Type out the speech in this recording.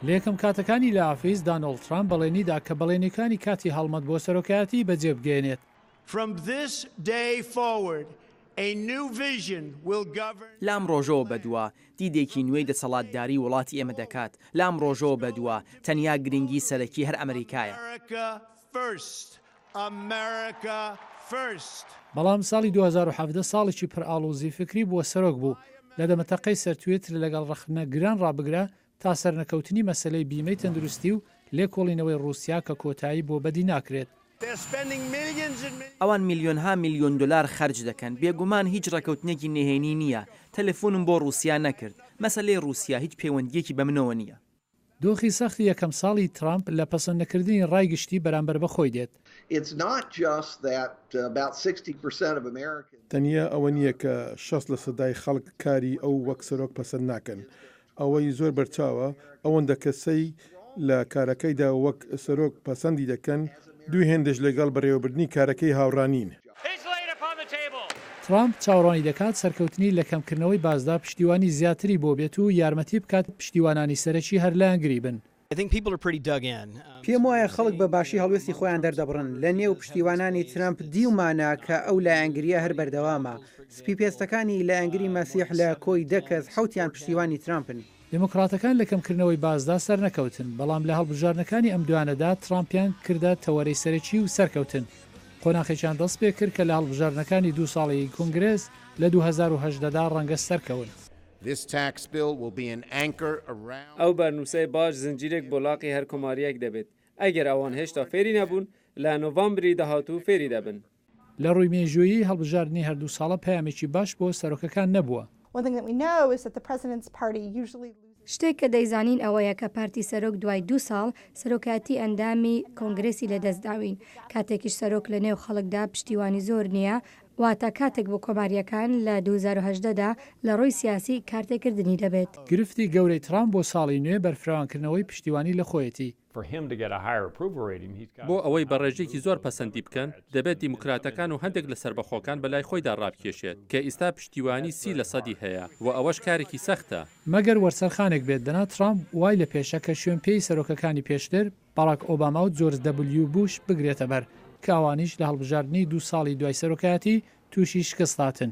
لە یەکەم کاتەکانی لە ئافیس، دانۆڵد ترامپ بەڵێنی دا کە بەڵێنیەکانی کاتی هەڵمەت بۆ سەرۆکایەتی بەجێ بگەیەنێت. From this day forward, a new vision will govern. لەم ڕۆژەوە بەدوا، دیدێکی نوێی دەسەڵاتداری وڵاتی ئێمە دەکات. لەم ڕۆژەوە بەدوا، تەنیا گرنگی سەرەکی هەر ئەمریکایە. America first. America first. بەڵام ساڵی 2017 ساڵێکی پر ئاڵۆزی فکری بۆ سەرۆک بوو، لە دەمەتەقەی سەر تویتر لەگەڵ ڕەخنەگران ڕابگرە تا سەرنەکەوتنی مەسەلەی بیمەی تەندروستی و لێکۆڵینەوەی ڕووسیا کە کۆتایی بۆ بەدی ناکرێت. ئەوان میلیۆنها میلیۆن دۆلار خەرج دەکەن. بێگومان هیچ ڕێکەوتنێکی نهێنی نییە. تەلەفونم بۆ ڕووسیا نەکرد. مەسەلەی ڕووسیا هیچ پەیوەندییەکی بە منەوە نییە. دۆخی سەختی یەکەم ساڵی ترامپ لە پەسەندنەکردنی ڕای گشتی بەرامبەر بە خۆی دێت. تەنیا ئەوە نییە کە 60 لە سەدای خەڵک کاری ئەو وەک سەرۆک پەسەند ناکەن، ئەوەی زۆر بەرچاوە ئەوەندە کەسەی لە کارەکەیدا وەک سەرۆک پەسەندی دەکەن، دوو هێندەش لەگەڵ بەڕێوەبردنی کارەکەی هاوڕا نین. ترامپ چاوەڕوانی دەکات سەرکەوتنی لە کەمکردنەوەی باجدا پشتیوانی زیاتری بۆ بێت و یارمەتی بکات پشتیوانانی سەرەکی هەر لایەنگری بن. پێم وایە خەڵک بە باشی هەڵوێستی خۆیان دەردەبڕن. لە نێو پشتیوانانی ترەمپ دیومانە کە ئەو لایەنگرییە هەر بەردەوامە. سپیپێستەکانی لایەنگری مەسیح لە کۆی دە کەس حەوتیان پشتیوانی ترامپن. دیموکراتەکان لە کەمکردنەوەی باجدا سەرنەکەوتن، بەڵام لە هەڵبژاردنەکانی ئەم دوایانەدا ترامپیان کردە تەوەرەی سەرەکی و سەرکەوتن. قۆناخێکیان دەستپێکرد کە لە هەڵبژاردنەکانی دوو ساڵی کۆنگرێس لە 2018 دا ڕەنگە سەرکەون. ئەو بەرنووسەی باج زنجیرێک بۆ لاقی هەر کۆمارییەک دەبێت، ئەگەر ئەوان هێشتا فێری نەبوون، لە نۆڤامبری داهاتوو فێری دەبن. لە ڕووی مێژوویی، هەڵبژاردنی هەردوو ساڵە پەیامێکی باش بۆ سەرۆکەکان نەبووە. شتێک کە دەیزانین ئەوەیە کە پارتی سەرۆک دوای دوو ساڵ سەرۆکایەتی ئەندامی کۆنگرێسی لەدەست داوین، کاتێکیش سەرۆک لە نێو خەڵکدا پشتیوانی زۆر نییە، واتە کاتێک بۆ کۆمارییەکان لە 2018 دا لە ڕووی سیاسی کارتێکردنی دەبێت. گرفتی گەورەی ترامپ بۆ ساڵی نوێ بەرفراوانکردنەوەی پشتیوانی لە خۆیەتی. بۆ ئەوەی بە ڕێژەیەکی زۆر پەسەندی بکەن، دەبێت دیموکراتەکان و هەندێک لە سەربەخۆکان بەلای خۆیدا ڕابکێشێت، کە ئیستا پشتیوانی 30 لە سەدی هەیە و ئەوەش کارێکی سەختە. مەگەر وەرچەرخانێک بێت، دەنا ترامپ وای لە پێشە کە شوێن پێی سەرۆکەکانی پێشتر، باراک ئۆباما و جۆرج دەبلیو بوش بگرێتە بەر، کە ئەوانیش لە هەڵبژاردنی دوو ساڵی دوای سەرۆکایەتی تووشی شکست هاتن.